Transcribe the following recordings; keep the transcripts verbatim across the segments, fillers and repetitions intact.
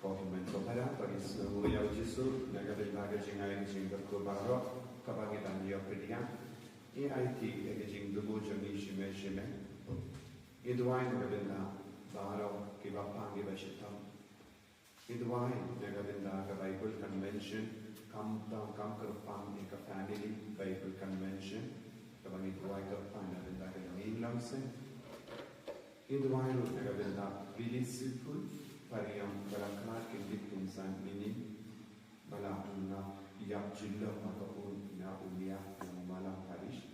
Ko hynmen ko para, to ngin sngewnguh ïa u Jisu na ka bynta ka jingai ka jingkyrkhu baroh kaba ngi dang ïoh pdiang. Ngi aiti ïa ka jingthmu jong ngi shimei shimei. Ngi duwai na ka bynta baroh kiba pang kiba shitom. Ngi duwai na ka bynta ka Bible Convention, kam tam kam kyrpang ïa ka Family Bible Convention, kaba ngi duwai kyrpang na ka bynta ka jong ngi ïa u Blei. Ngi duwai ruh na ka bynta Billy Sipul, para ïong ba la khlad kyndit kynsan mynnin, ba la ïap jyllop ha ka un na u Mia Nongmalam Parish.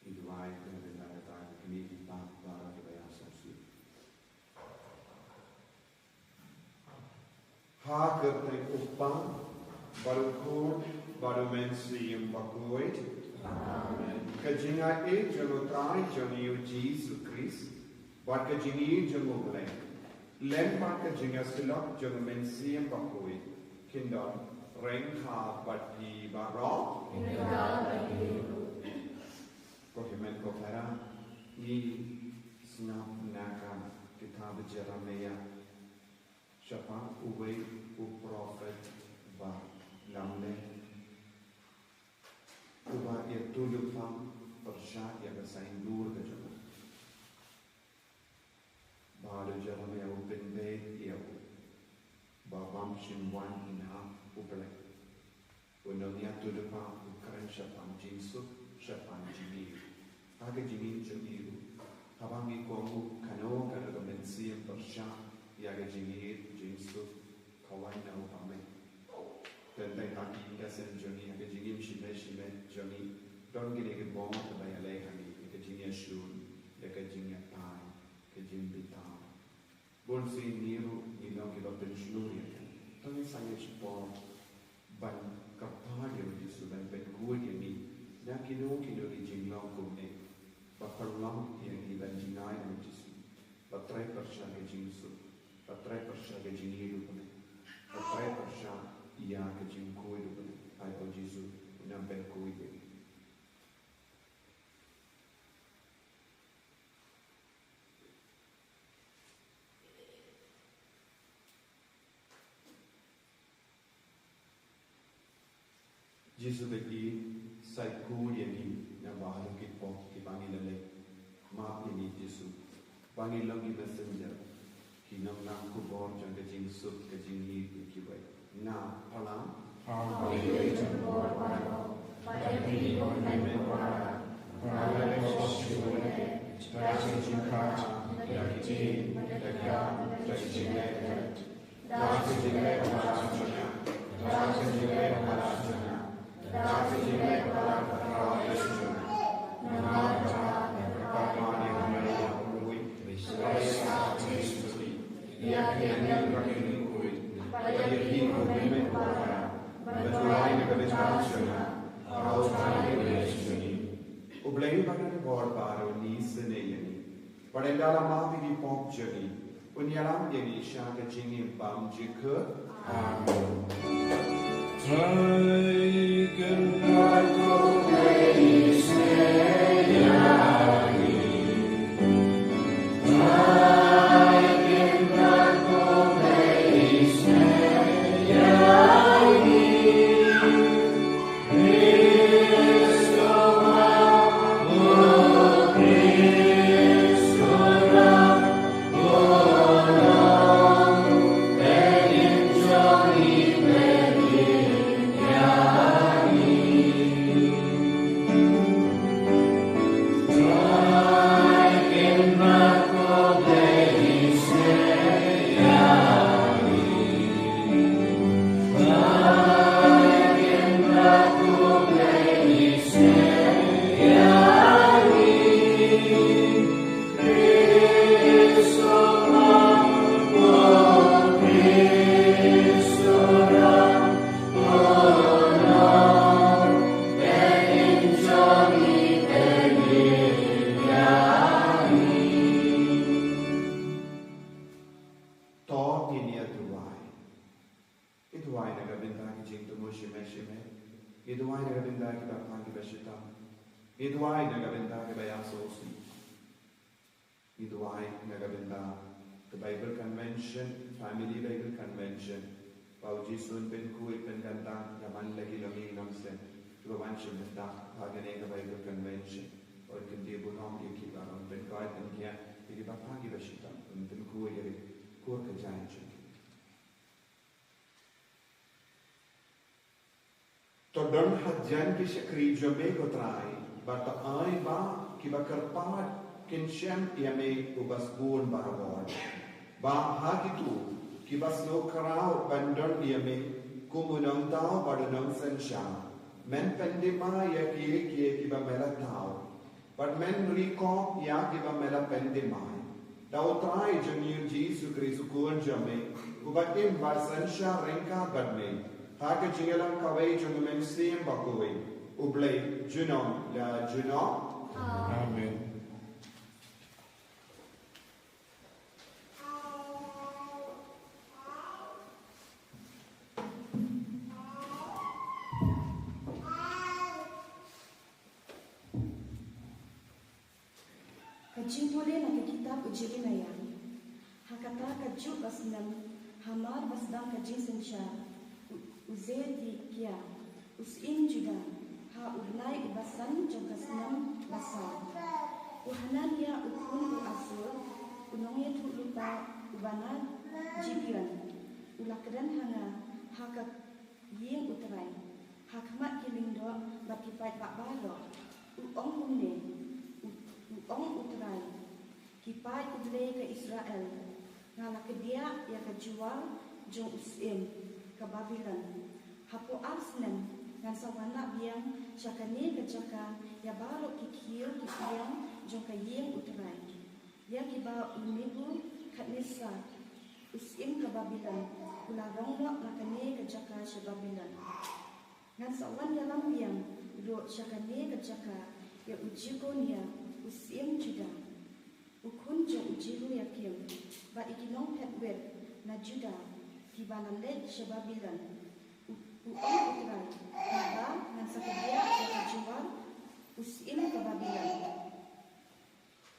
Ngi duwai na ka bynta kata ka kmie ki kpa baroh kiba ïasngewsih. Ha ka kyrteng u Kpa bad u Khun bad u Mynsiem Bakhuid. Amen. Ka jingaiei jong u Trai jong ngi u Jisu Khrist bad ka jingïeit jong u Blei, lem bad ka jingïasyllok jong u Mynsiem Bakhuid, kin don ryngkat bad phi baroh. Ko hynmen ko para, ngi sngap na ka kitab Jeremiah shaphang uwei u prophet ba lamler uba ïathuh lypa pyrshah ïa ka saiñdur ka jong u. Bad u Jeremiah u pynbeit ïa u ba bym shym wan na u Blei. U nongïathuhlypa u kren shaphang jingsuk, shaphang jingïeit. Ha ka jingim jong ngi ruh, haba ngi kohnguh kano kano ka mynsiem pyrshah ïa ka jingïeit jingsuk, ka wan na u Blei. Tang tang ha ki ïing ki sem jong ngi, ha ka jingim shimei shimei jong ngi, don kine ki bor kiba ïaleh ha ngi, ïa ka jingïashun, ïa ka jingïatai, ka jingbitar. Bun sien ngi ruh ngi long kiba pynshlur ïa ka. To ngin sangeh shipor ban kyrpad ïa u Jisu ban pynkhuid ïa ngi na kino kino ki jinglong kumne, ba pynlong ïa ngi ban jngai na u Jisu, ba trei pyrshah ka jingsuk, ba trei pyrshah ka jingïeit u Blei, ba trei pyrshah ïa ka jingkhuid u Blei. Ai ba u Jisu un nang pynkhuid ïa ngi. Jisu ba ïeit, sa khuid ïa ngi na baroh ki pop kiba ngi la leh. Map ïa ngi Jisu, ba ngi long ki messenger, ki nongnang khubor jong ka jingsuk ka jingïeit ïa kiwei. Nga pyrshang. U Blei uba don bor baroh un isynei ïa ngi. Bad ynda la map ïa ki pop jong ngi, Ïalam ïa ngi sha ka jingim bymjukut. To ngin ïa duwai. Ngi duwai na ka bynta ki jingthmu shimet shimet. Ngi duwai na ka bynta ki baphang ki bashitom. Ngi duwai na ka bynta ki ba ïasoh sih. Ngi duwai na ka bynta ka Bible Convention, Family Bible Convention. Ba u Jisu un pynkhuid pynkyntang ïa man la ki longïing longsem kiba wan shim bynta ha kane ka Bible Convention. Ba un kyntiew burom ïa ki, ba un pynkhuid pynkhiah ïa ki baphang ki bashitom, un pynkhuid ïa ki kur ka jaiñ jong ki. To don hajan ki shakri jong me ko Trai, bad to ai ba kiba kyrpad kin shem ïa me uba sbun barabor. Ba ha kito kiba sngew khraw ban don ïa me kum u nongthaw bad u nongsynshar, men pyndima ïa kiei kiei kiba me la thaw. Bad men ri khop ïa kiba me la pyndima. Da u Trai jong ngi u Jisu Khrist u Khun jong me, uba im bad synshar ryngkat bad me, ha ka jingïalam kawei jong u Mynsiem Bakhuid, U Blei junom la junom. Amen. Ka jingpule na ka kitab u Jeremiah. Ha kata ka juk ka snem, hamar ba sdang ka jingsynshar, u, u Zedekiah, u syiem Judah, ha u bnai u basan jong ka snem basaw, u Hananiah u khun u Asur, u nongïathuhlypa uba na Gibeon, u la kren ha nga ha ka ïing u Trai, ha khmat ki lyngdoh bad ki paidbah baroh, u ong kumne, u, u ong u Trai, ki paid U Blei ka Israel, nga la kdiah ïa ka jubab jong u syiem ka Babilon. Hapoh ar snem ngan sa wanrah biang sha kane ka jaka ïa baroh ki khiew ki pliang jong ka ïing u Trai. Ïa kiba u Nebukadnesar u syiem ka Babilon u la rong noh na kane ka jaka sha Babilon. Ngan sa wan ïalam biang ruh sha kane ka jaka ïa u Jekonia u syiem Judah, u khun jong u Jehoiakim, bad ïa ki nongphet wir na Judah kiba la leit sha Babilon. U, u ong u Trai, naba ngan sa kdiah ïa ka jubab u syiem ka Babilon.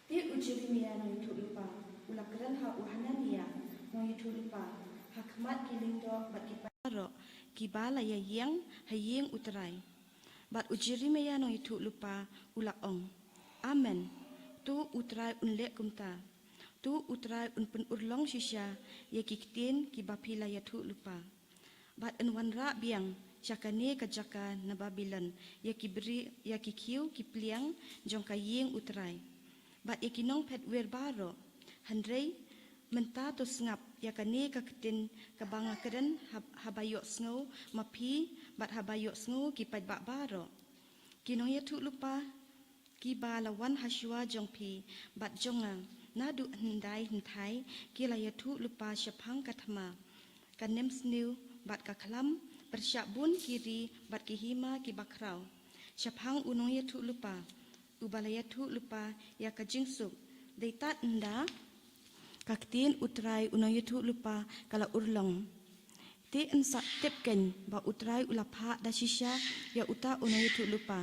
Te u Jeremiah nongïathuhlypa u la kren ha u Hananiah nongïathuhlypa, ha khmat ki lyngdoh bad ki paidbah baroh kiba la ïaïeng ha ïing u Trai. Bad u Jeremiah nongïathuhlypa u la ong, Amen. To u Trai un leh kumta. To u Trai un pynurlong shisha ïa ki ktien kiba phi la ïathuhlypa. Bad yn wanrah biang sha kane ka jaka na Babilon ïa ki bri, ïa ki khiew ki pliang jong ka ïing u Trai, bad ïa ki nongphet wir baroh. Hynrei mynta to sngap ïa kane ka ktien kaba nga kren ha, haba ïohsngew ma phi bad haba ïohsngew ki paidbah baroh. Ki nongïathuhlypa kiba la wan ha shuwa jong phi bad jong nga naduh hyndai hynthai ki la ïathuhlypa shaphang ka thma, ka nemsniew bad ka khlam, pyrshah bun ki ri bad ki hima kiba khraw. Shaphang u nongïathuhlypa uba la ïathuhlypa ïa ka jingsuk, dei tad ynda Ka ktien U Trai u nongïathuhlypa ka la urlong. Te yn sa tip keiñ ba U Trai u la phah da shisha ïa uta u nongïathuhlypa.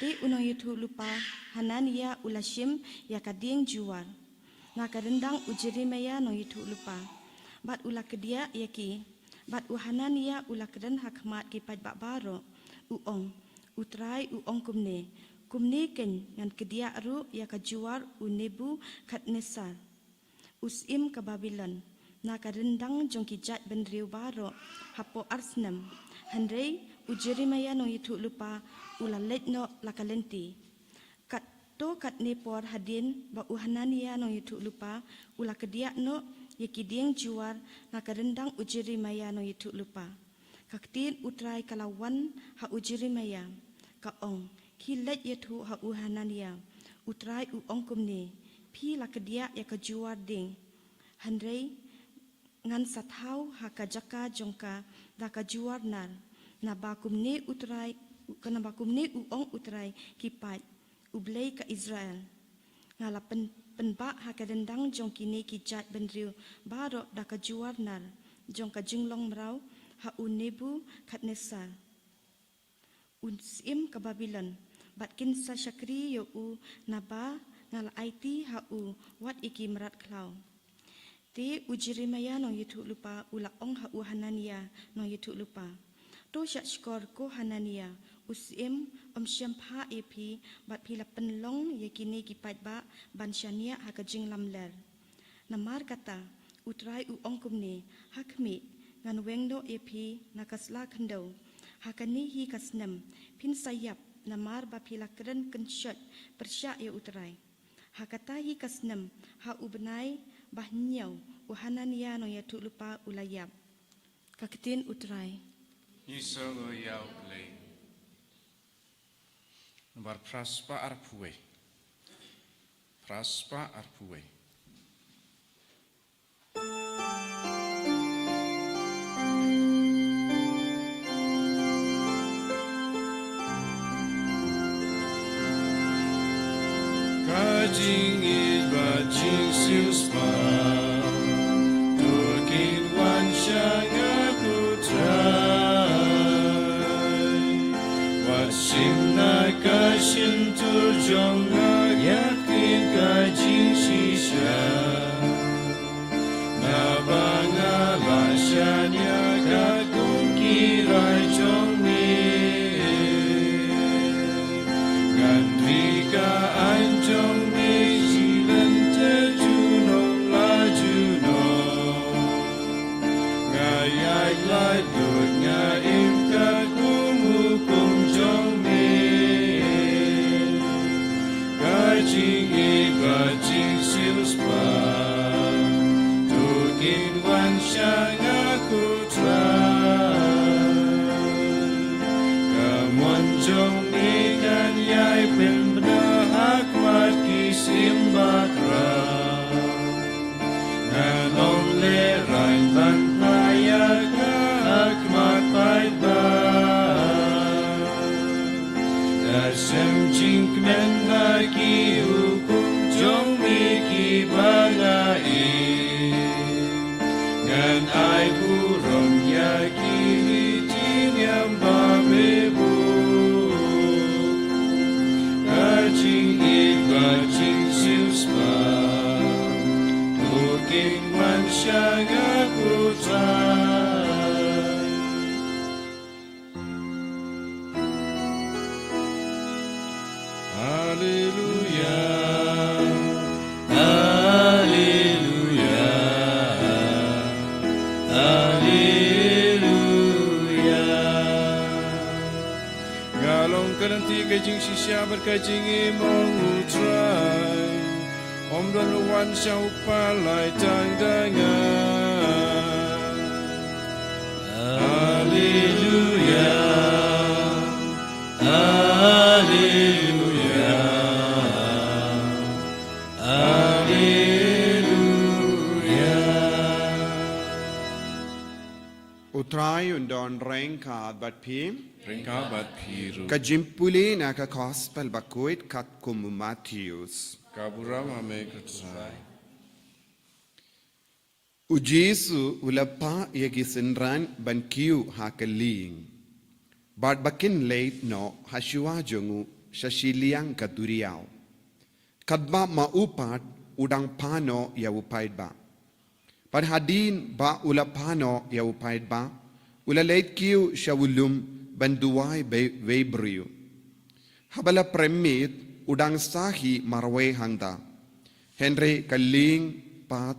Te u nongïathuhlypa Hanania u la shim ïa ka dieng juar na ka ryndang u Jeremaïa nongïathuhlypa, bad u la kdiah ïa ki. Bad u Hanania u la kren ha khmat ki paidbah baroh, u ong, U Trai u ong kumne: Kumne keiñ ngan kdiah ruh ïa ka juar u Nebukadnesar, u syiem ka Babilon, na ka ryndang jong ki jaid bynriew baroh hapoh ar snem. Hynrei u Jeremaïa nongïathuhlypa u la leit noh la ka lynti. Katto katne por hadien ba u Hanania nongïathuhlypa u la kdiah noh ïa ki dieng juar na ka ryndang u Jeremaïa nongïathuhlypa, ka ktien U Trai ka la wan ha u Jeremaïa, ka ong: Khie leit ïathuh ha u Hanania, U Trai u ong kumne: Phi la kdiah ïa ka juar dieng, hynrei ngan sa thaw ha ka jaka jong ka da ka juar nar. Naba kumne U Trai, naba kumne u ong U Trai ki paid, U Blei ka Israel: Nga la pyn-, pynbah ha ka ryndang jong kine ki jaid bynriew baroh da ka juar nar jong ka jinglong mraw ha u Nebukadnesar, u syiem ka Babilon, bad kin sa shakri ïa u, naba nga la aiti ha u wat ïa ki mrad khlaw. Te u Jeremaïa nongïathuhlypa u la ong ha u Hanania nongïathuhlypa: To shahshkor ko Hanania, u syiem um shym phah ïa phi, bad phi la pynlong ïa kine ki paidbah ban shaniah ha ka jinglamler. Namar kata, U Trai u ong kumne: Ha khmih, ngan weng noh ïa phi na ka sla khyndew. Ha kane hi ka snem phin sa ïap, namar ba phi la kren kynshoit pyrshah ïa U Trai. Ha kata hi ka snem, ha u bnai ba hynñiew, u Hanania nongïathuhlypa u la ïap. Ka ktien U Trai. Ngi sngewbha ïa U Blei. Nambar phra spah arphew wei. Phra spah arphew wei. Ka jingïeit bad jingsiewspah, to kin wan sha nga ko Trai. Wat shim na ka shyntur jong nga ïa ktien ka jingshisha. Naba nga la shaniah katkum ki rai jong me. Ngan ri ka aiñ jong me, shi lynter junom ym la junom. Nga ïaid lait lut, nga im katkum hukum jong me. Ka jingïeit bad jingsiewspah, to kin wan sha nga ko Trai. Ka mon jong me kan ïai pynbna ha khmat ki syiem bakhraw. Ngan ym lehraiñ ban phai ïa ka ha khmat paidbah. Da sem jingkmen ha ki hukum jong me kiba nga im. Ngan ai burom ïa ki lynti niam ba me buh. Ka jingïeit bad jingsiewspah, to kin wan sha nga ko Trai. Haleluia. Haleluia. Haleluia. Nga long ka lynti ka jingshisha bad ka jingim, ong U Trai. Ym don u wan sha u Kpa lait tang da nga. Haleluia. Haleluia. Haleluia. U Trai un don ryngkat bad phi. Ryngkat bad phi ruh. Ka jingpule na ka Gospel bakhuid katkum u Mathaios. Ka burom ha me ko Trai. U Jisu u la phah ïa ki synran ban kiew ha ka lieng, bad ba kin leit noh ha shuwa jong u sha shiliang ka duriaw, katba ma u pat u dang phah noh ïa u paidbah. Bad hadien ba u la phah noh ïa u paidbah, u la leit kiew sha u lum ban duwai bad wei briew. Haba la prem miet, u dang sah hi marwei hangta. Hynrei ka lieng pat,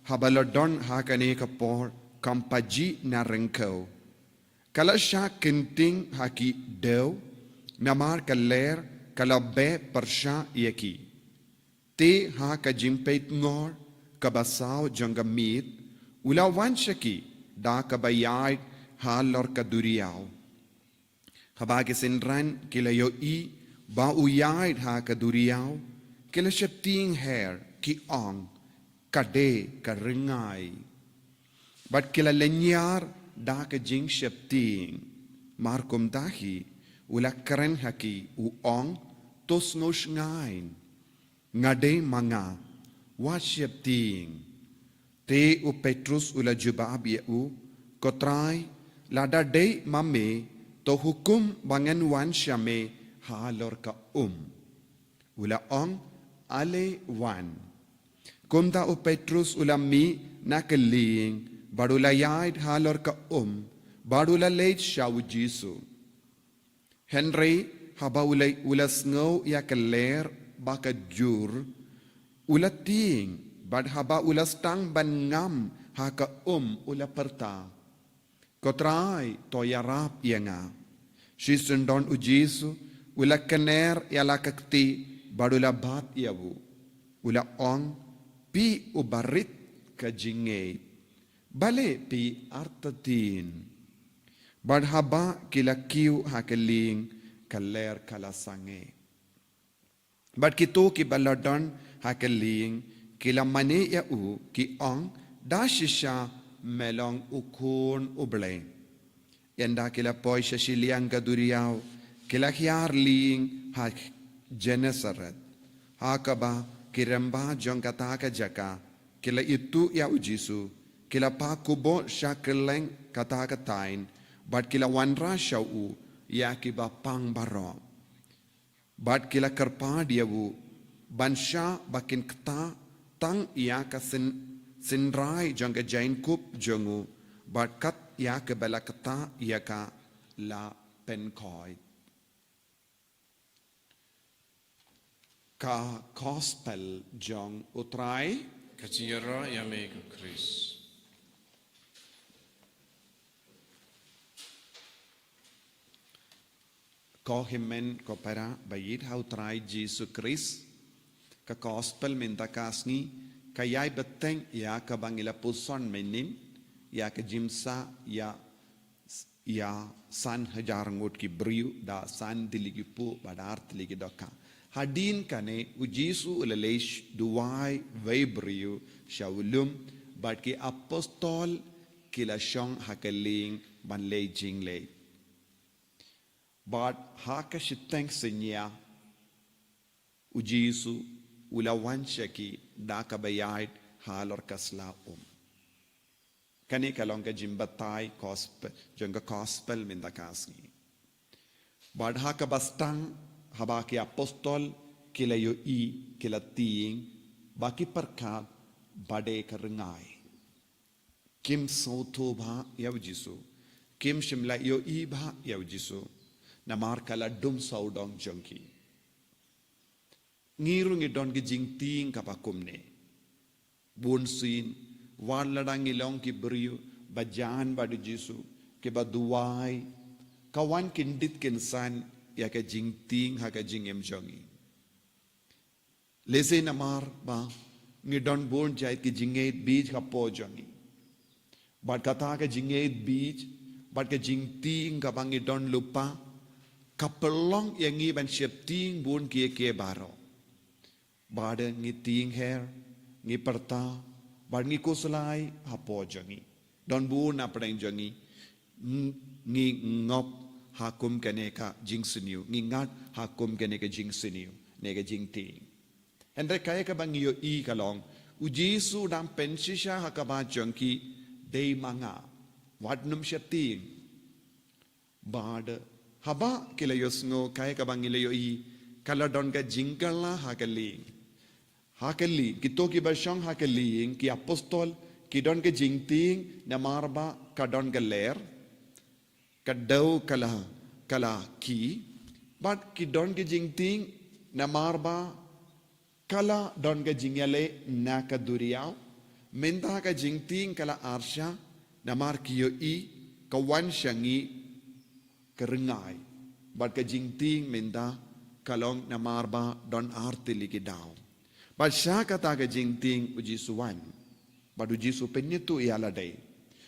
haba la don ha kane ka por, kam pat jia na ryngkew. Ka la shah kynting ha ki dew, namar ka lyer ka la beh pyrshah ïa ki. Te ha ka jingpeit ngor kaba saw jong ka miet, u la wan sha ki da kaba ïaid halor ka duriaw. Haba ki synran ki la ïohi ba u ïaid ha ka duriaw, ki la sheptieng her, ki ong, ka dei ka ryngai. Bad ki la lynñiar da ka jingsheptieng. Mar kumta hi, u la kren ha ki, u ong, to sngewshngaiñ. Nga dei ma nga, wat sheptieng. Te u Petrus u la jubab ïa u, ko Trai, lada dei ma me, to hukum ba ngan wan sha me halor ka um. U la ong, ale wan. Kumta u Petrus u la mih na ka lieng, bad u la ïaid halor ka um, bad u la leit sha u Jisu. Hynrei haba u la, u la sngew ïa ka lyer ba ka jur, u la tieng, bad haba u la sdang ban ngam ha ka um, u la pyrta, ko Trai, to ïarap ïa nga. Shisyndon u Jisu u la kner ïa la ka kti, bad u la bat ïa u, u la ong, phi u barit ka jingngeit, balei phi artatien? Bad haba ki la kiew ha ka lieng, ka lyer ka la sangeh. Bad kito kiba la don ha ka lieng ki la mane ïa u, ki ong, da shisha me long u Khun u Blei. Ynda ki la poi sha shiliang ka duriaw, ki la hiar lieng ha Gennesaret. Ha kaba ki rangbah jong kata ka jaka ki la ithuh ïa u Jisu, ki la phah khublei sha kylleng kata ka thaiñ, bad ki la wanrah sha u ïa kiba pang baroh. Bad ki la kyrpad ïa u ban shah ba kin ktah tang ïa ka syn-, synrai jong ka jaiñkup jong u, bad kat ïa kaba la ktah ïa ka la pynkhoit. Ka Gospel jong u Trai. Ka jingïaroh ïa me ko Khrist. Ko hynmen ko para ba ïeit ha u Trai Jisu Khrist, ka Gospel mynta ka sngi ka ïai bteng ïa kaba ngi la puson mynnin, ïa ka jingmih ïa, ïa san hajar ngut ki briew da san tylli ki pud bad ar tylli ki dohkha. Hadien kane u Jisu u la leit duwai wei briew sha u lum, bad ki apostol ki la shong ha ka lieng ban leit jingleit. Bad ha ka shiteng synñia u Jisu u la wan sha ki da kaba ïaid halor ka sla um. Kane ka long ka jingbatai Gospel, jong ka Gospel mynta ka sngi. Bad ha kaba sdang, haba ki apostol ki la ïohi, ki la tieng, bad ki pyrkhat ba dei ka ryngai. Kim sngewthuh bha ïa u Jisu. Kim shym la ïohi bha ïa u Jisu. Namar ka la dum sawdong jong ki. Ngi ruh ngi don ki jingtieng kaba kumne. Bunsien, wat lada ngi long ki briew ba jan bad u Jisu, kiba duwai, ka wan kyndit kynsan ïa ka jingtieng ha ka jingim jong ngi. Lehse namar ba ngi don bun jait ki jingngeit bieit hapoh jong ngi. Bad kata ka jingngeit bieit, bad ka jingtieng kaba ngi don lypa, ka pynlong ïa ngi ban sheptieng bun kiei kiei baroh. Bad ngi tieng her, ngi pyrta, bad ngi khuslai hapoh jong ngi. Don bun na pdeng jong ngi, ng-, ngi ngop ha kum kane ka jingsniew, ngi ngat ha kum kane ka jingsniew, ne ka jingtieng. Hynrei kaei kaba ngi ïohi ka long, U Jisu u dang pynshisha ha ka ba jong ki, dei ma nga. Wat nym sheptieng. Bad haba ki la ïohsngew kaei kaba ngi la ïohi, ka la don ka jingkylla ha ka lieng. Ha ka lieng, kito kiba shong ha ka lieng, ki apostol, ki don ka jingtieng, namar ba ka don ka lyer, ka dew ka la, ka la ki, bad ki don ka jingtieng, namar ba ka la don ka jingïaleh na ka duriaw, mynta ka jingtieng ka la arshah, namar ki ïohi, ka wan sha ngi, ka ryngai. Bad ka jingtieng mynta ka long namar ba don ar tylli ki daw. Bad sha kata ka jingtieng u Jisu wan. Bad u Jisu pynïathuh ïa lade.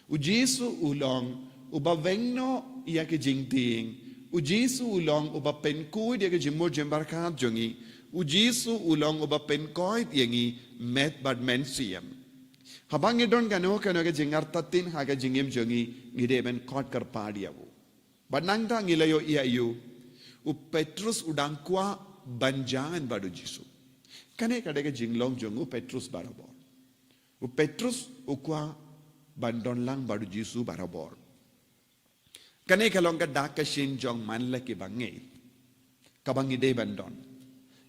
U Jisu u long uba weng noh ïa ka jingtieng. U Jisu u long uba pynkhuid ïa ka jingmut jingpyrkhat jong ngi. U Jisu u long uba pynkoit ïa ngi met bad mynsiem. Haba ngi don kano kano ka jingartatien ha ka jingim jong ngi, ngi dei ban khot kyrpad ïa u. Bad nangta ngi la ïohi ïa u, u Petrus u dang kwah ban jan bad u Jisu. Kane ka dei ka jinglong jong u Petrus barabor. U Petrus u kwah ban don lang bad u Jisu barabor. Kane ka long ka dak ka shin jong man la ki bangeit. Kaba ngi dei ban don.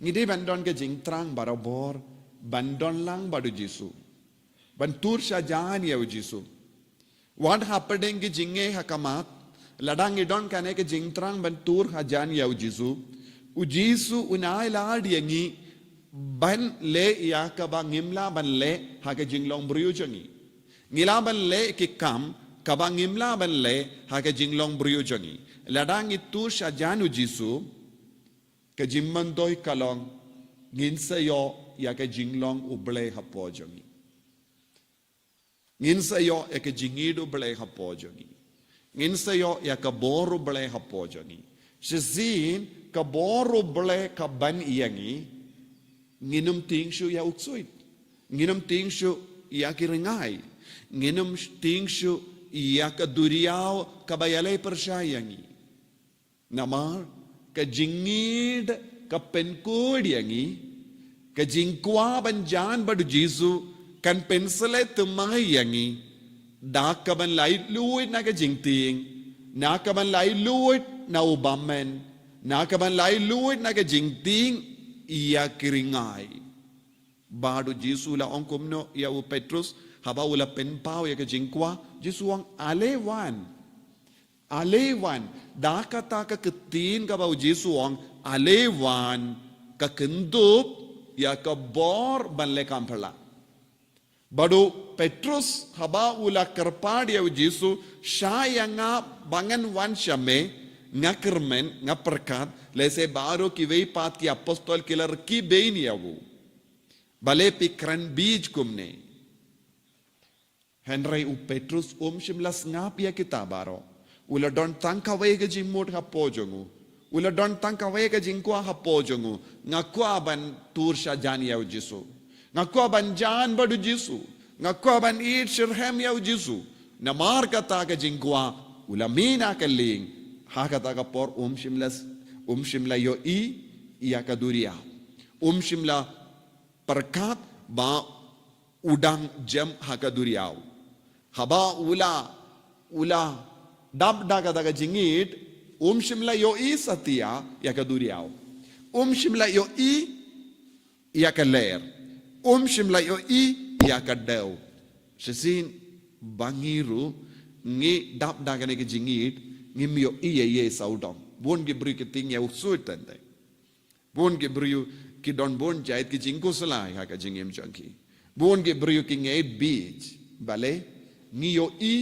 Ngi dei ban don ka jingthrang barabor, ban don lang bad u Jisu. Ban tur shajan ïa u Jisu. Wat hapdeng ki jingeh ha khmat, lada ngi don kane ka jingthrang ban tur shajan ïa u Jisu. U Jisu un ai lad ïa ngi ban leh ïa kaba ngim lah ban leh ha ka jinglong briew jong ngi. Ngi lah ban leh ki kam kaba ngim lah ban leh ha ka jinglong briew jong ngi. Lada ngi tur shajan u Jisu, ka jingmyntoi ka long, ngin sa ïoh ïa ka jinglong u Blei hapoh jong ngi. Ngin sa ïoh ïa ka jingïeit u Blei hapoh jong ngi. Ngin sa ïoh ïa ka bor u Blei hapoh jong ngi. Shisien ka bor u Blei ka ban ïa ngi. Ngin ym tieng shuh ïa u ksuid. Ngin ym tieng shuh ïa ki ryngai. Ngin ym tieng shuh ïa ka duriaw kaba ïaleh pyrshah ïa ngi. Namar ka jingïeit ka pynkhuid ïa ngi, ka jingkwah ban jan bad u Jisu kan pynshlei thymmai ïa ngi. Da kaban laitluid na ka jingtieng, na kaban laitluid na u bymman, na kaban laitluid na ka jingtieng ïa ki ryngai. Bad u Jisu u la ong kumno ïa u Petrus, haba u la pynpaw ïa ka jingkwah, Jisu u ong ale wan. Ale wan, da kata ka ktien kaba u Jisu u ong, ale wan, ka kynthup ïa ka bor ban leh kam phylla. Bad u Petrus haba u la kyrpad ïa u Jisu, shah ïa nga ba ngan wan sha me, nga kyrmen, nga pyrkhat, lehse baroh kiwei pat ki apostol ki la rkhie beiñ ïa u. Balei phi kren bieit kumne. Hynrei u Petrus um shym la sngap ïa kita baroh. U la don tang kawei ka jingmut hapoh jong u. U la don tang kawei ka jingkwah hapoh jong u. Nga kwah ban tur shajan ïa u Jisu. Nga kwah ban jan bad u Jisu. Nga kwah ban ïeit shitrhem ïa u Jisu. Namar kata ka jingkwah u la mih na ka lieng. Ha kata ka por um shym la, um shym la ïohi ïa ka duriaw. Um shym la pyrkhat ba u dang jem ha ka duriaw. Haba u la, u la dap da kata ka jingïeit, um shym la ïohi satia ïa ka duriaw. Um shym la ïohi ïa ka lyer. Um shym la ïohi ïa ka dew. Shisien ba ngi ruh ngi dap da kane ka jingïeit, ngim ïohi ïa ei ei sawdong. Bun ki briew ki tieng ïa u ksuid teng teng. Bun ki briew ki don bun jait ki jingkhuslai ha ka jingim jong ki. Bun ki briew ki ngeit bieit. Balei? Ngi ïohi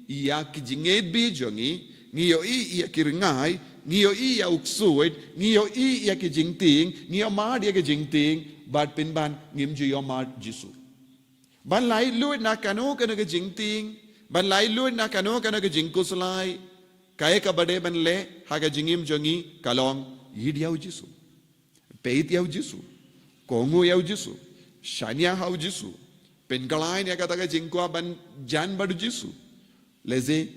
ïa ki jingngeit bieit jong ngi. Ngi ïohi ïa ki ryngai. Ngi ïohi ïa u ksuid. Ngi ïohi ïa ki jingtieng. Ngi ïohmad ïa ki jingtieng. Bad pynban ngim ju ïohmad Jisu. Ban laitluid na kano kano ka jingtieng, ban laitluid na kano kano ka jingkhuslai, kaei kaba dei ban leh ha ka jingim jong ngi ka long, ïeit ïa u Jisu. Peit ïa u Jisu. Kohnguh ïa u Jisu. Shaniah ha u Jisu. Pynkylla ïa kata ka jingkwah ban jan bad u Jisu. Lehse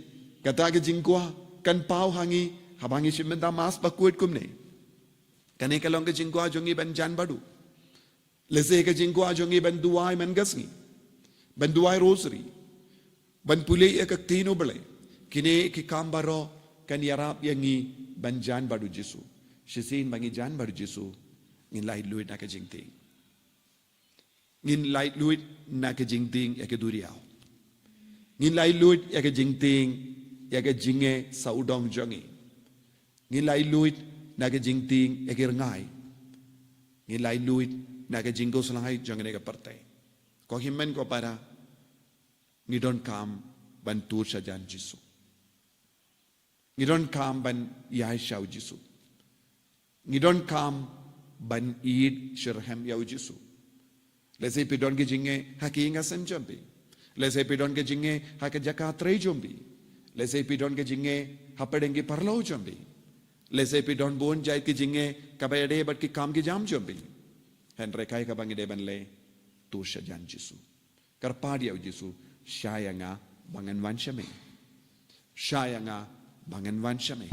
kata ka jingkwah kan paw ha ngi haba ngi shim bynta Mass bakhuid kumne. Kane ka long ka jingkwah jong ngi ban jan bad u. Lehse ka jingkwah jong ngi ban duwai man ka sngi, ban duwai rosary, ban pule ïa ka ktien U Blei. Kine ki kam baroh kan ïarap ïa ngi ban jan bad U Jisu. Shisien ba ngi jan bad U Jisu, ngin laitluid na ka jingtieng. Ngin laitluid na ka jingtieng ïa ka duriaw. Ngin laitluid ïa ka jingtieng ïa ka jingeh sawdong jong ngi. Ngin laitluid na ka jingtieng ïa ki rngai. Ngin laitluid na ka jingkhuslai jong kane ka pyrthei. Ko hynmen ko para, ngi donkam ban tur shajan Jisu. Ngi donkam ban ïaishah U Jisu. Ngi donkam ban ïeit shitrhem ïa U Jisu. Lehse phi don ka jingeh ha ki ïing ha sem jong phi. Lehse phi don ka jingeh ha ka jaka trei jong phi. Lehse phi don ka jingeh hapdeng ki paralok jong phi. Lehse phi don bun jait ka jingeh kaba ïadei bad ki kam ki jam jong phi. Hynrei kaei kaba ngi dei ban leh? Tur shajan Jisu. Kyrpad ïa U Jisu, shah ïa nga ba ngan wan sha me. Shah ïa nga ba ngan wan sha me.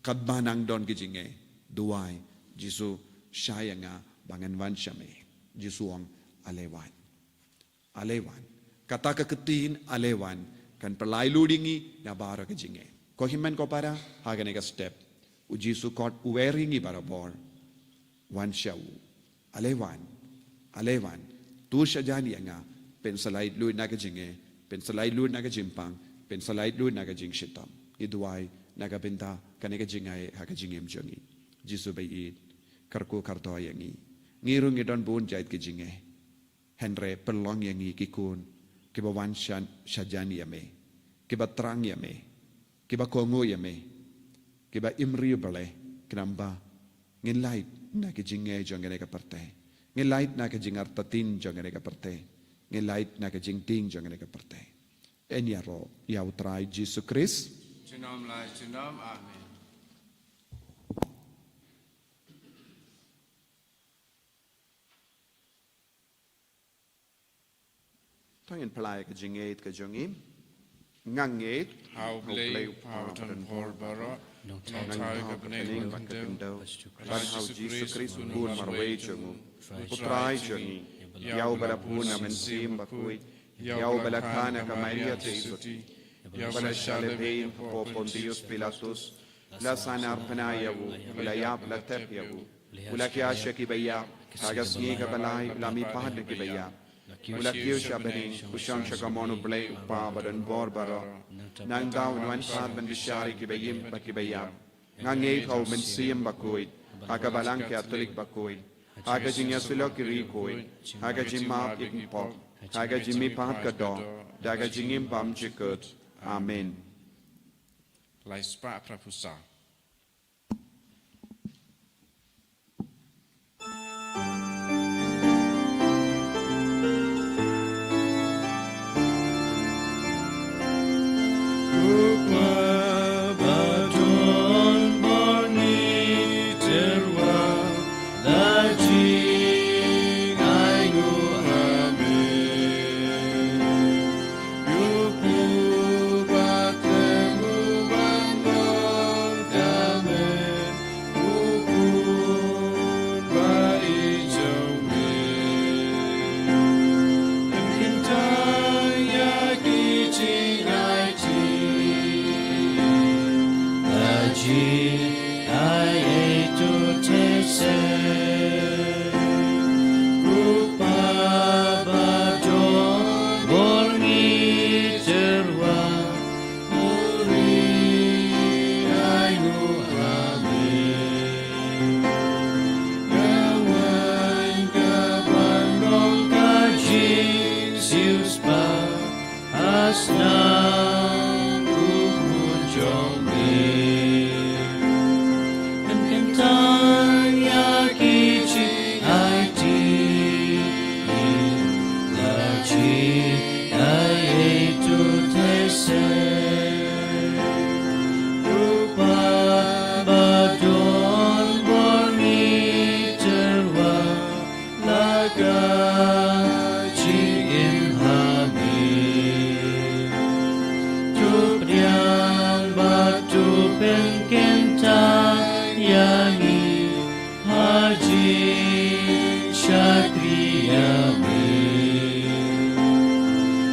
Katba nang don ka jingeh, duwai, Jisu, shah ïa nga ba ngan wan sha me. Jisu ong, ale wan. Ale wan. Kata ka ktien ale wan kan pyllait lut ïa ngi na baroh ka jingeh. Ko hynmen ko para, ha kane ka step, U Jisu kot u wer ïa ngi barabor. Wan sha u. Ale wan. Ale wan. Tur shajan ïa nga. Pynsa laitluid na ka jingeh. Pynsa laitluid na ka jingpang. Pynsa laitluid na ka jingshitom. Ngi duwai na ka bynta kane ka jingaiei ha ka jingim jong ngi. Jisu ba ïeit, kyrkhu kyrdoh ïa ngi. Ngi ruh ngi don bun jait ka jingeh. Hynrei pynlong ïa ngi ki khun kiba wan sha-, shajan ïa me, kiba thrang ïa me, kiba kohnguh ïa me, kiba im riewblei, khnang ba ngin lait na ka jingngeit jong kane ka pyrthei, ngin lait na ka jingartatien jong kane ka pyrthei, ngin lait na ka jingtieng jong kane ka pyrthei. Yn ïaroh ïa U Trai Jisu Khrist. Junom la junom. Amen. To ngin pynlait ka jingngeit ka jong ngi. Nga ngeit ha U Blei U Kpa badonbor baroh, u nongthaw ïa ka bneng bad ka khyndew, bad ha U Jisu Khrist u Khun marwei jong u, U Trai jong ngi, ïa uba la bun na Mynsiem Bakhuid, ïa uba la kha na ka Maria Theisotti, ïa uba la shah lehbeiñ hapoh Pontius Pilatus, la sahnarphna ïa u, u la ïap, la thep ïa u, u la khia sha kiba ïap, ha ka sngi kaba lai u la mihpat na kiba ïap, u la kiew sha bneng, u shong sha kamon U Blei U Kpa badonbor baroh. Nangta un wan pat ban bishar ïa kiba im bad kiba ïap. Nga ngeit ha U Mynsiem Bakhuid, ha ka Balang Katholik bakhuid, ha ka jingïasyllok ki riewkhuid, ha ka jingmap ïa ki pop, ha ka jingmihpat ka doh, da ka jingim bymjukut. Amen. Lai spah phra phew saw.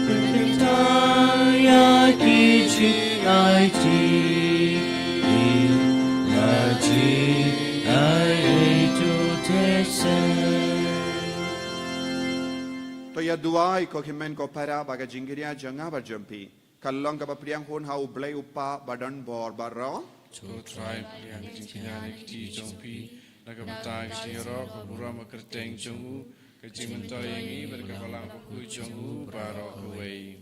Pynkyntang ïa ki jingaiti, la jingai ei tu te se. To ïa duwai ko hynmen ko para ba ka jingkyrïa jong nga bad jong phi kan long kaba pdiang hun ha U Blei U Kpa ba don bor baroh. To Trai, pdiang ka jingkyrïa na ki kti jong phi na ka bynta ka jingïaroh ka burom ka kyrteng jong u, ka jingmyntoi ïa ngi bad ka balang bakhuid jong u baroh kawei.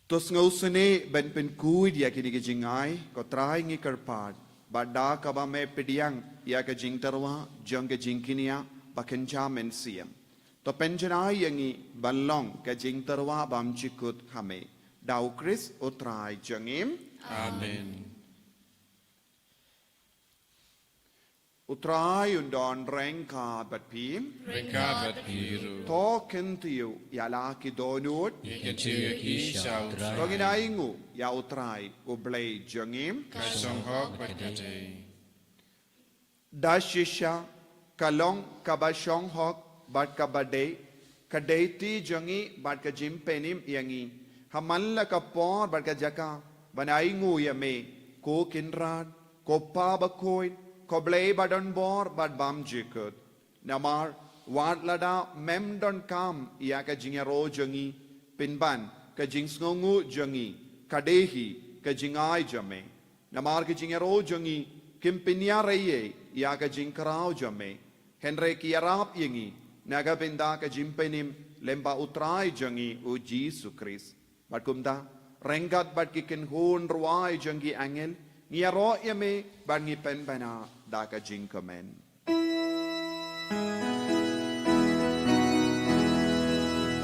To sngewsynei ban pynkhuid ïa kine ki jingai, ko Trai ngi kyrpad, ba da kaba me pdiang ïa ka jingtyrwa jong ka jingkyrïa ba kynja mynsiem. To pynjanai ïa ngi ban long ka jingtyrwa bymjukut ha me. Da U Khrist U Trai jong ngi. Amen. U Trai un don ryngkat bad phi. Ryngkat bad phi ruh. To kyntiew ïa la ki dohnud. Ngi kyntiew ïa ki sha U Trai. To ngin ainguh ïa U Trai U Blei jong ngi. Ka shong hok bad ka dei. Da shisha ka long kaba shong hok bad kaba dei, ka dei ti jong ngi bad ka jingpynim ïa ngi ha man la ka por bad ka jaka ban ainguh ïa me, ko Kynrad, ko Pa bakhuid, ko Blei ba don bor bad bymjukut. Namar wat lada mem donkam ïa ka jingïaroh jong ngi, pynban ka jingsngewnguh jong ngi ka dei hi ka jingai jong me. Namar ka jingïaroh jong ngi kim pynïar ei ei ïa ka jingkhraw jong me, hynrei ki ïarap ïa ngi na ka bynta ka jingpynim lyngba U Trai jong ngi U Jisu Khrist. Bad kumta, ryngkat bad ki kynhun rwai jong ki angel, ngi ïaroh ïa me bad ngi pynbna da ka jingkmen.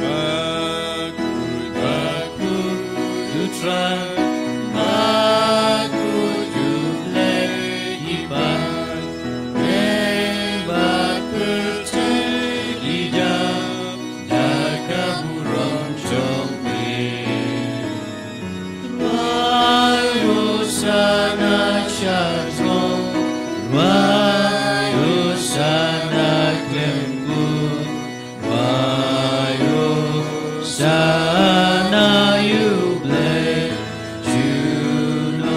Bakhuid, bakhuid U Trai, bakhuid U Blei ki paid, bad pyrthei ki dap da ka burom jong me. Rwai Hosana sha throne, rwai Hosana khlem kut, rwai Hosana ïa U Blei junom.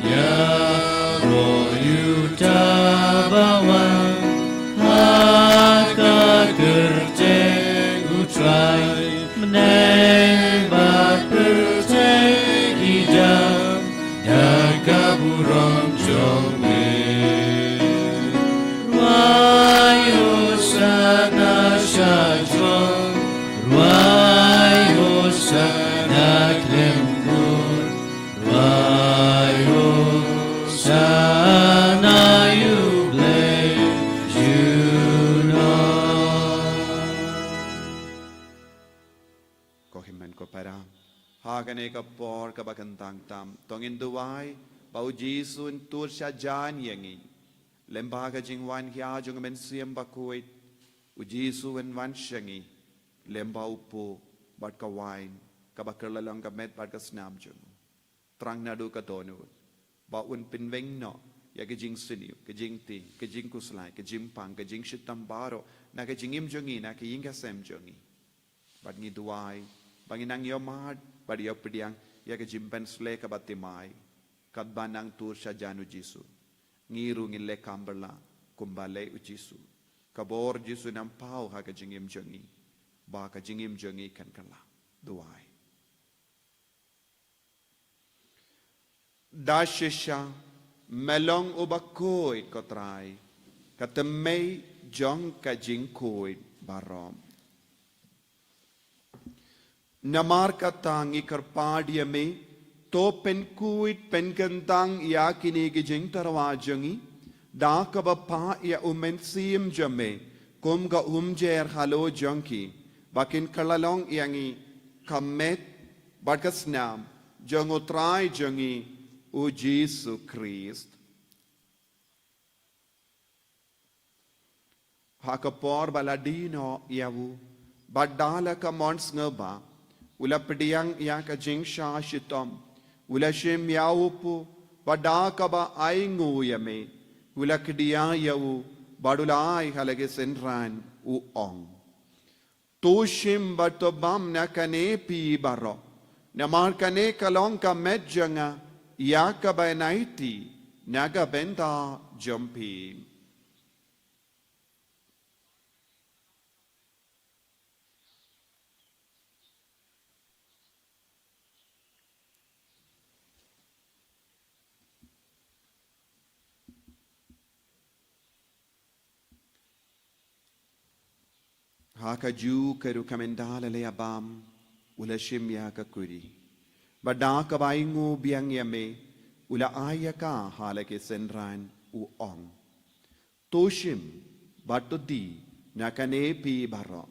Ïaroh ïa uta ba wan ha ka kyrteng U Trai. Bneng bad pyrthei ki dap da ka burom jong me. Rwai Hosana sha throne, rwai Hosana khlem kut, rwai Hosana ïa U Blei junom. Ko hynmen ko para, ha kane ka por kaba kyntang tam, to ngin duwai ba U Jisu un tur shajan ïa ngi. Lyngba ka jingwan hia jong U Mynsiem Bakhuid, U Jisu un wan sha ngi lyngba u pop bad ka wain, kaba kylla long ka met bad ka snam jong u. Thrang naduh ka dohnud, ba un pynweng noh ïa ka jingsniew, ka jingtieng, ka jingkhuslai, ka jingpang, ka jingshitom baroh na ka jingim jong ngi, na ka ïing ka sem jong ngi. Bad ngi duwai ba ngin nang ïohmad bad ïohpdiang ïa ka jingpynshlei kaba thymmai, katba nang tur shajan U Jisu. Ngi ruh ngin leh kam bala kumba leh U Jisu. Ka bor Jisu un paw ha ka jingim jong ngi, ba ka jingim jong ngi kan kylla. Duwai. Da shisha me long uba khuid, ko Trai, ka thymmei jong ka jingkhuid baroh. Namar kata ngi kyrpad ïa me, to pynkhuid pynkyntang ïa kine ki jingtyrwa jong ngi da kaba phah ïa U Mynsiem jong me kum ka umjer halor jong ki, ba kin kylla long ïa ngi ka met bad ka snam jong U Trai jong ngi U Jisu Khrist. Ha ka por ba la die noh ïa u, bad da la ka mon sngewbha, u la pdiang ïa ka jingshah shitom, u la shim ïa u pop, bad da kaba ainguh ïa me, U la kdiah ïa u, bad u la ai ha la ki synran, u ong: To shim bad to bam na kane phi baroh. Namar kane ka long ka met jong nga, ïa kaba yn aiti na ka bynta jong phi. Ha kajuh ka ruh, ka mynta la leit bam, u la shim ïa ka kuri. Bad da kaba ainguh biang ïa me, u la ai ïa ka ha la ki synran, u ong: To shim bad to die na kane phi baroh.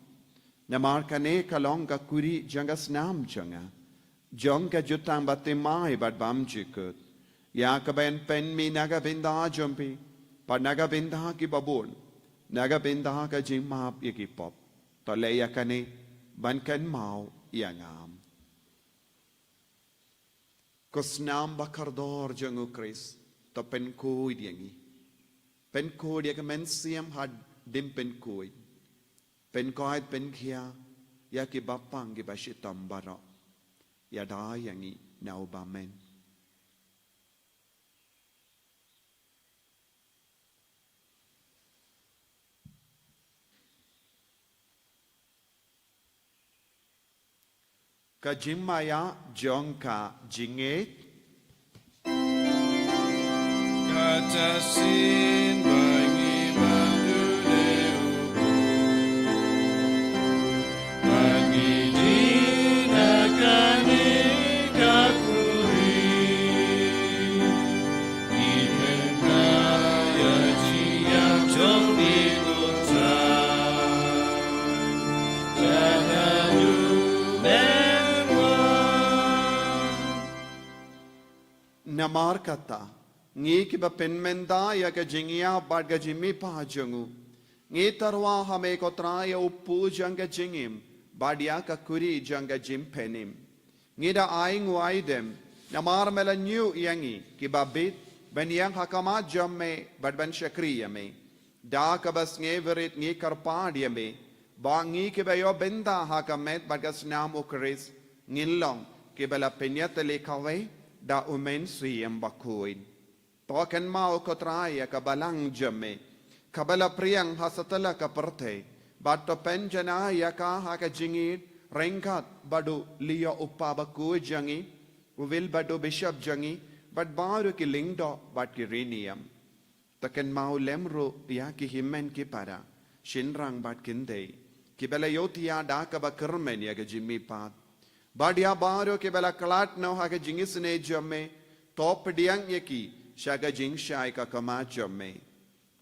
Namar kane ka long ka kuri jong ka snam jong nga, jong ka jutang bathymmai bad bymjukut, ïa kaba yn pynmih na ka bynta jong phi bad na ka bynta kiba bun, na ka bynta ka jingmap ïa ki pop. To leh ïa kane ban kynmaw ïa nga. Ko snam ba kordor jong U Khrist, to pynkhuid ïa ngi. Pynkhuid ïa ka mynsiem haduh ban pynkhuid. Pynkhuid, pynkhia ïa kiba pang, kiba shitom baroh. Ïada ïa ngi na u bymman. Ka jingmaïa jong ka jingngeit. Kata shisien ba ngi ban duh leh u Blei, ba ngi die na kane ka kuri. Ngi pynbna ïa ka jingïap jong phi, ko Trai. Namar kata, ngi kiba pynmynta ïa ka jingïap bad ka jingmihpat jong u, ngi tyrwa ha me ko Trai ïa u kpu jong ka jingim bad ïa ka kuri jong ka jingpynim. Ngi da ainguh aidem, namar me la ñiew ïa ngi kiba bit ban ïeng ha khmat jong me bad ban shakri ïa me. Da kaba sngewrit ngi kyrpad ïa me, ba ngi kiba ïoh bynta ha ka met bad ka snam U Khrist, ngin long kiba la pynïatylli kawei da U Mynsiem Bakhuid. To kynmaw ko Trai ïa ka balang jong me, kaba la phriang ha satlak ka pyrthei, bad to pynjanai ïa ka ha ka jingïeit ryngkat bad u Leo u Kpa Bakhuid jong ngi, u Wilbert u Bishop jong ngi, bad baroh ki lyngdoh bad ki riewniam. To kynmaw lem ruh ïa ki hynmen ki para, shynrang bad kynthei, kiba la ïohthiah da kaba kyrmen ïa ka jingmihpat. Bad ïa baroh kiba la khlad noh ha ka jingisynei jong me, to pdiang ïa ki sha ka jingshai ka khmat jong me.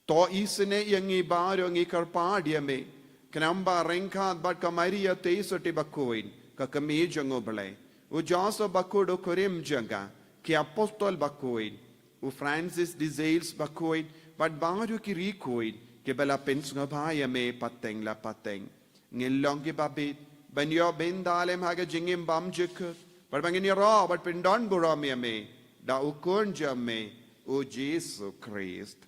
To isynei ïa ngi baroh, ngi kyrpad ïa me, khnang ba ryngkat bad ka Maria Theisotti Bakhuid, ka Kmie jong U Blei, u Joseph Bakhuid u kurim jong ka, ki Apostol Bakhuid, u Francis de Sales Bakhuid, bad baroh ki riewkhuid kiba la pynsngewbha ïa me pateng la pateng, ngin long kiba bit ban ïoh bynta lem ha ka jingim bymjukut, bad ba ngin ïaroh bad pyndonburom ïa me da U Khun jong me, u Jisu Khrist.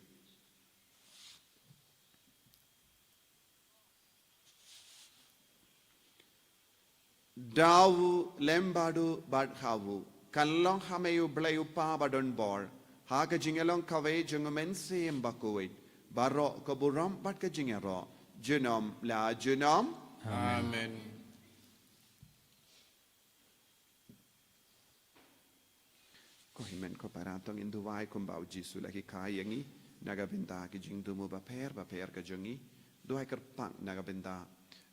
Da u lem bad u bad ha u, kan long ha me U Blei U Kpa badonbor, ha ka jingïalong kawei jong U Mynsiem Bakhuid, baroh ka burom bad ka jingïaroh, junom la junom. Amen. Ko hynmen ko para, to ngin duwai kumba u Jisu u la hikai ïa ngi, na ka bynta ki jingthmu bapher bapher ka jong ngi. Duwai kyrpang na ka bynta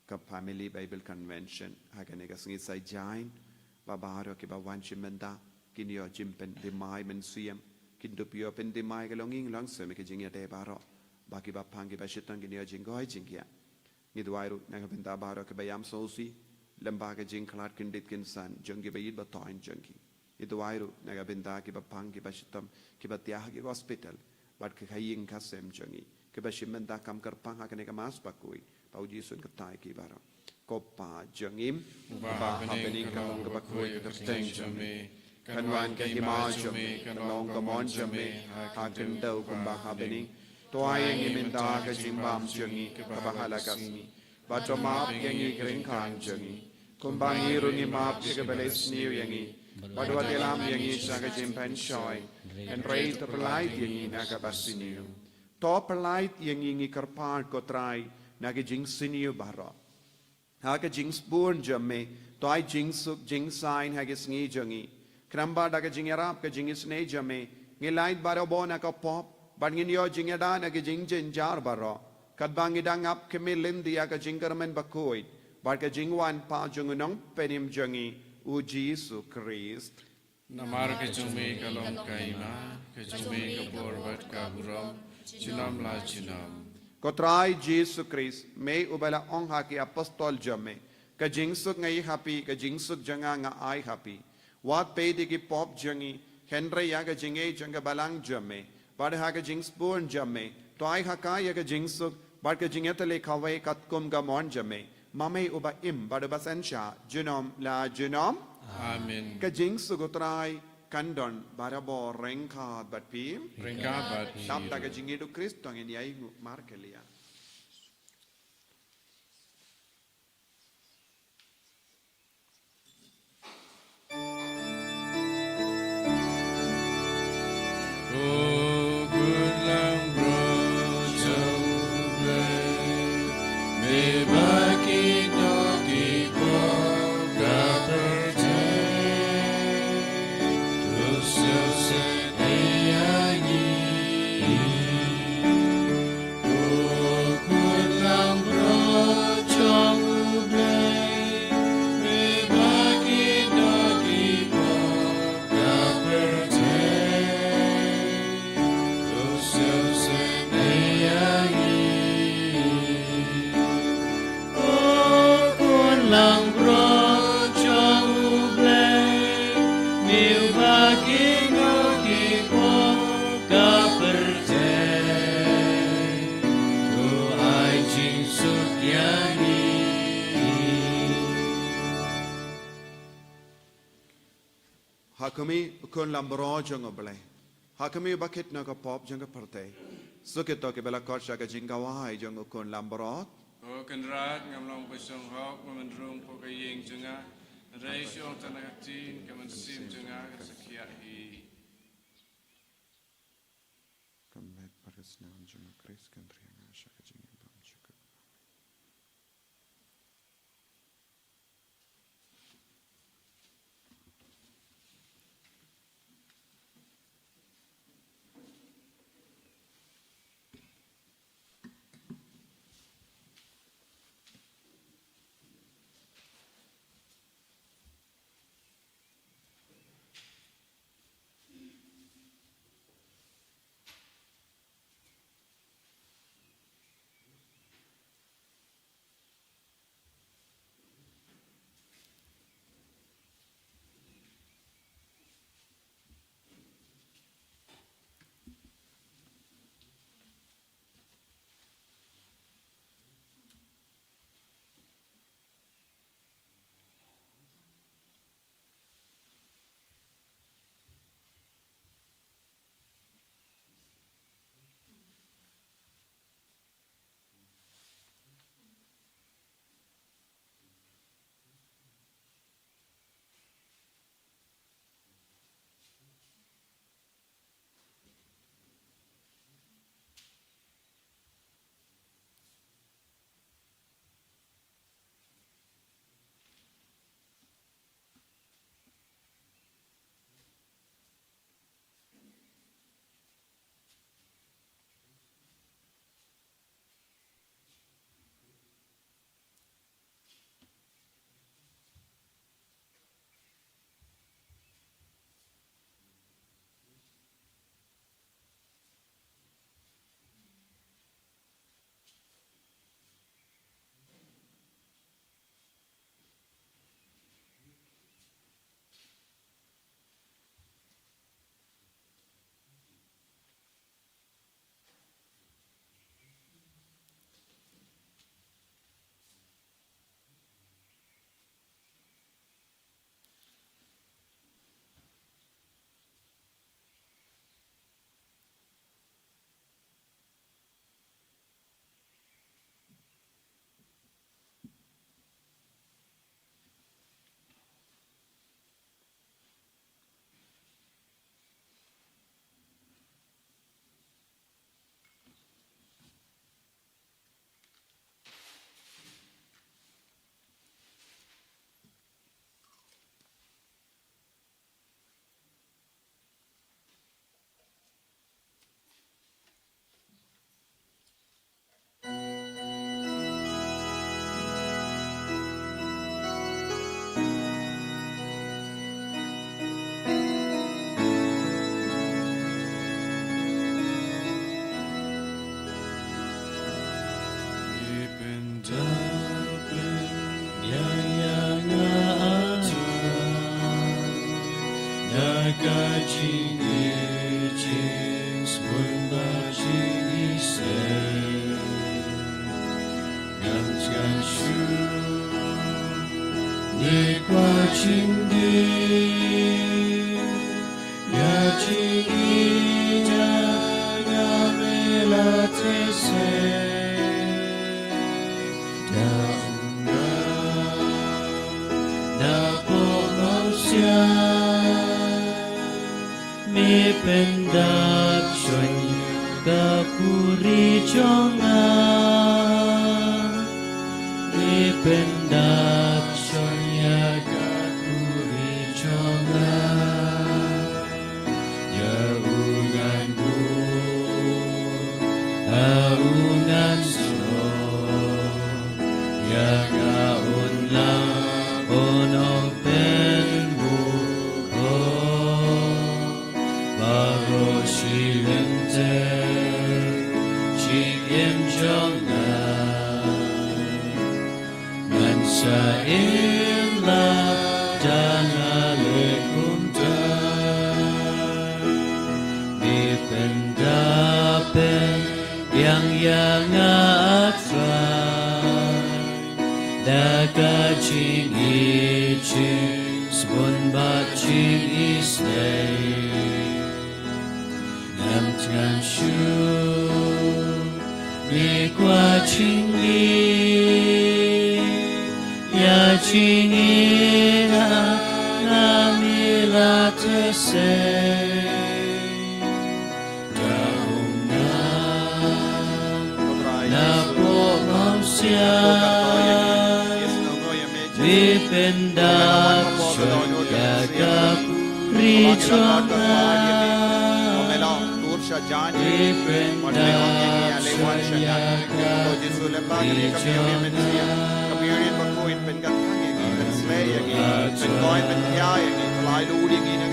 ka Family Bible Convention ha kane ka sngi Saitjaiñ, ba baroh kiba wan shim bynta kin ïoh jingpynthymmai mynsiem, kin dup ïoh pynthymai ka longïing longsem ïa ki jingïadei baroh, ba kiba pang kiba shitom kin ïoh jingkoit jingkhiah. Ngi duwai ruh na ka bynta baroh kiba ïam sngewsih lyngba ka jingkhlad kyndit kynsan jong ki ba ïeit ba thoiñ jong ki. Ngi duwai ruh na ka bynta kiba pang kiba shitom, kiba thiah ha ki hospital bad ki khaïing khasem jong ngi, kiba shim bynta kam kyrpang ha kane ka Mass bakhuid, ba u Jisu un kyrteng ïa ki baroh. Ko Pa jong ngi, uba ha bneng, ka long kaba khuid ka kyrteng jong me. Kan wan ka hima jong me, kan long ka mon jong me ha ka khyndew kumba ha bneng. To ai ïa ngi mynta ka jingbam jong ngi kaba ha la ka sngi. Bad to map ïa ngi ki ryngkat jong ngi, kumba ngi ruh ngi map ïa kiba la sniew ïa ngi. Bad wat ïalam ïa ngi sha ka jingpynshoi, hynrei to pyllait ïa ngi na kaba sniew. To pyllait ïa ngi, ngi kyrpad ko Trai, na ka jingsniew baroh. Ha ka jingsbun jong me, to ai jingsuk jingsaiñ ha ka sngi jong ngi. Khnang ba da ka jingïarap ka jingisynei jong me, ngin lait barabor na ka pop, bad ngin ïoh jingïada na ka jingjynjar baroh. Katba ngi dang ap khmih lynti ïa ka jingkyrmen bakhuid, bad ka jingwan pat jong u Nongpynim jong ngi, u Jisu Khrist. Namar ka jong me ka long ka hima, ka jong me ka bor bad ka burom, junom la junom. Ko Trai Jisu Khrist, me uba la ong ha ki apostol jong me, ka jingsuk nga ïoh ha phi, ka jingsuk jong nga nga ai ha phi. Wat peit ïa ki pop jong ngi, hynrei ïa ka jingïeit jong ka balang jong me, bad ha ka jingsbun jong me, to ai ha ka ïa ka jingsuk, bad ka jingïatylli kawei katkum ka mon jong me, ma me uba im bad uba synshar, junom la junom. Amen. Ka jingsuk u Trai kan don barabor ryngkat bad phi. Ryngkat bad phi. Dap da ka jingïeit u Khrist to ngin ïai nguh markylliang. Ha khmih u khun lambrot jong U Blei. Ha khmih uba kit na ka pop jong ka pyrthei. Suk ïa kito kiba la khot sha ka jingkawei jong u khun lambrot. Ko Kynrad, ngam long ba sngewhok, ngam rung hapoh ka ïing jong nga. Hynrei shu ong tang na ka ktien, ka mynsiem jong nga kan sa khiah hi. Ka met bad ka snam jong u Khrist kan trei ïa nga sha ka jingim bymjukut. Ka jingïeit jingsbun bad jingisynei. Ngan sngap shuh ne kwah jingdie. Ïa jingïeit jong nga me la teh seh. Da u nang napoh mawsiang me pyndap shuh ïa ka puri jong nga. Me pyndap shuh ïa ka puri jong nga. Ïa u ngan buh ha u ngan snoh. Ïa nga un lah, un ym pynbuh. Baroh shi lynter jingim jong nga. Ngan sa im lada nga leh kumta. Me pyndap pynbiang ïa nga, ah Trai. Da ka jingïeit jingsbun bad jingisynei. Ngan sngap shuh ne kwah jingdie. Ïa jingïeit jong nga me la teh seh. Da u nang napoh mawsiang me pyndap shuh ïa ka puri jong nga. Me pyndap shuh ïa ka puri jong nga.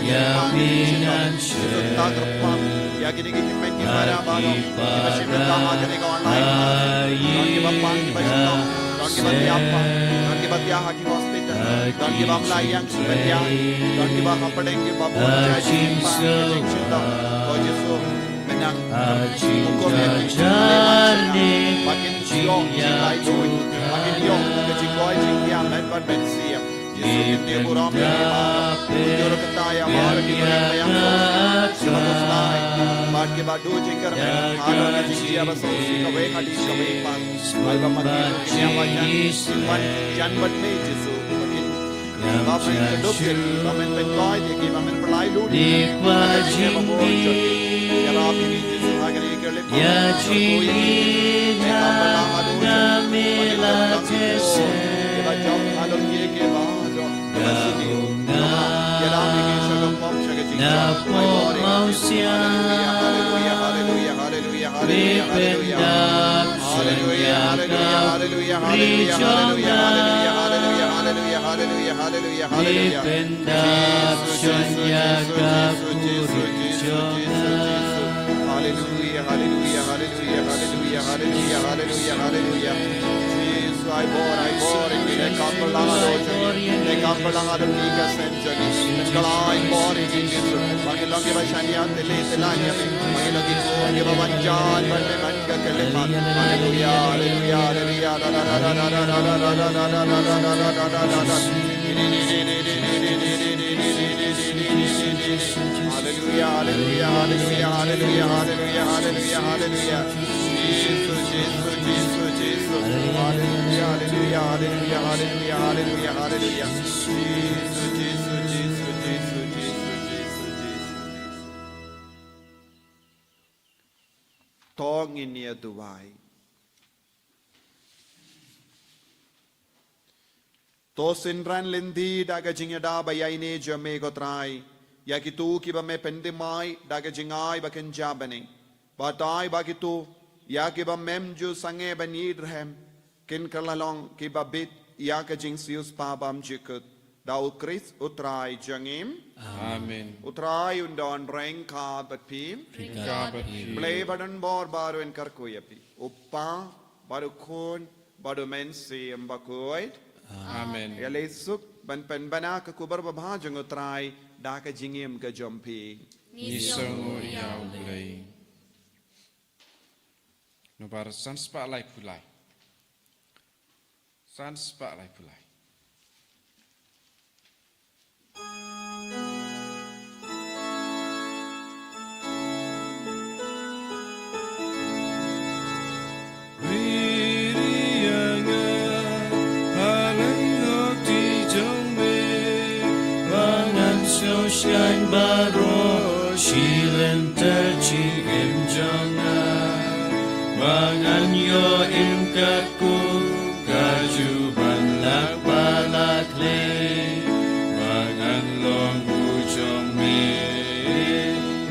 Ïa me ngan sngewthuh ïa kine ki hynmen ki para baroh kiba shim bynta ha kane ka online. Don kiba pang, kiba shnong, don kiba thiah pang, don kiba thiah ha ki hospital, don kiba ym lah ïeng shuh ban thiah, don kiba hapdeng kiba bun jait jingpang, ka jingshitom. Ko Jisu, me nang hukum ïa ki, ba kin ïoh jinglait lut, ba kin ïoh ka jingkoit jingkhiah met bad met siem. Jisu, kin ïa burom ïa ki, ba kin ïoh kata ïa baroh ki briew ba ïap, kiba khuslai bad kiba duh jingkyrmen halor ka jingjia ba sngewsih kawei hadien kawei pat. Ai ba ma ki ruh kin ïa ba jan, kin wan jan bad me Jisu, ba kin, ba men kyndup ïa ki, ba men pynkoit ïa ki, ba men pynlait lut ïa ki, ba ka jingim ba bun jong ki. Ïarap ïa ki Jisu ha kane ka Ïa jingïeit jong nga me la teh seh. Da u nang napoh mawsiang me pyndap shuh ïa ka puri jong nga. Me pyndap shuh ïa ka puri jong nga. Hallelujah, hallelujah, hallelujah, hallelujah, hallelujah, hallelujah, hallelujah. Jisu, ai bor, ai bor ïa ki, ne kam pynlang halor jong ki, ne kam pynlang halor ki ka sem jong ki. Pynkylla, ai bor ïa ki Jisu. Ba kin long kiba shaniah, tili, tila ïa me. Ba kin long ki khun kiba wan jan bad me man ka khyllipmat. Hallelujah, hallelujah, hallelujah. Hallelujah, hallelujah, hallelujah, hallelujah, hallelujah, hallelujah, hallelujah. Jisu, Jisu, Jisu, Jisu. Hallelujah, hallelujah, hallelujah, hallelujah, hallelujah, hallelujah. Jisu, Jisu, Jisu, Jisu, Jisu, Jisu, Jisu. To ngin ïa duwai. To synran lynti da ka jingïada ba ïaineh jong me ko Trai, ïa kito kiba me pynthymmai da ka jingai ba kynja bneng. Batai ba kito ïa kiba mem ju sangeh ban ïeit rhem kin kylla long kiba bit ïa ka jingsiewspah bymjukut. Da U Khrist U Trai jong ngi. Amen. U Trai un don ryngkat bad phi. Ryngkat bad phi. Blei ba don bor baroh un kyrkhu ïa phi. U Kpa bad U Khun bad U Mynsiem Bakhuid. Amen. Ïaleh suk ban pynbna ka khubor babha jong U Trai da ka jingim ka jong phi. Ngi sngewnguh ïa U Blei. Nombar san spah laiphew lai. San spah laiphew lai. Ri ri ïa nga, ha lyngngoh ti jong me, ba ngan sngewsngaiñ baroh shi lynter jingim jong nga, ba ngan ïoh im katkum kajuh ban lak bad lak khlei, ba ngan long u jong me,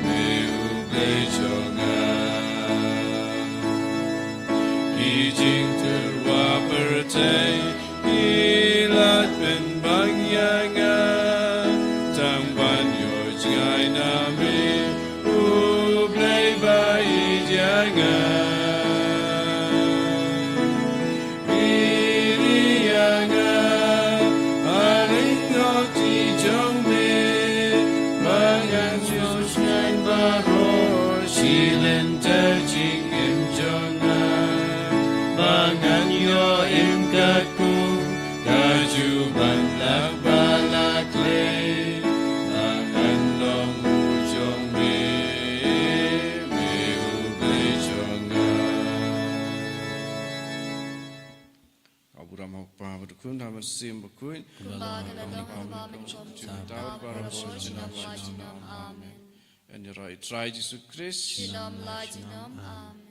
me U Blei jong nga. Ki jingtyrwa pyrthei ki la pynbang ïa nga, tang ban ïoh jngai na me, U Blei ba ïeit ïa nga. Ri ri ïa nga, ha lyngngoh ti jong me, ba ngan sngewsngaiñ baroh shi lynter jingim jong nga, ba ngan ïoh im katkum kajuh ban lak bad lak khlei, ba ngan long u jong me, me U Blei jong nga. Ka burom ha U Kpa bad U Khun bad U Mynsiem Bakhuid. Kumba ka la long, kumba mynta, kumba baroh shi junom la junom. Amen. Yn ïaroh ïa U Trai Jisu Khrist. Junom la junom. Amen.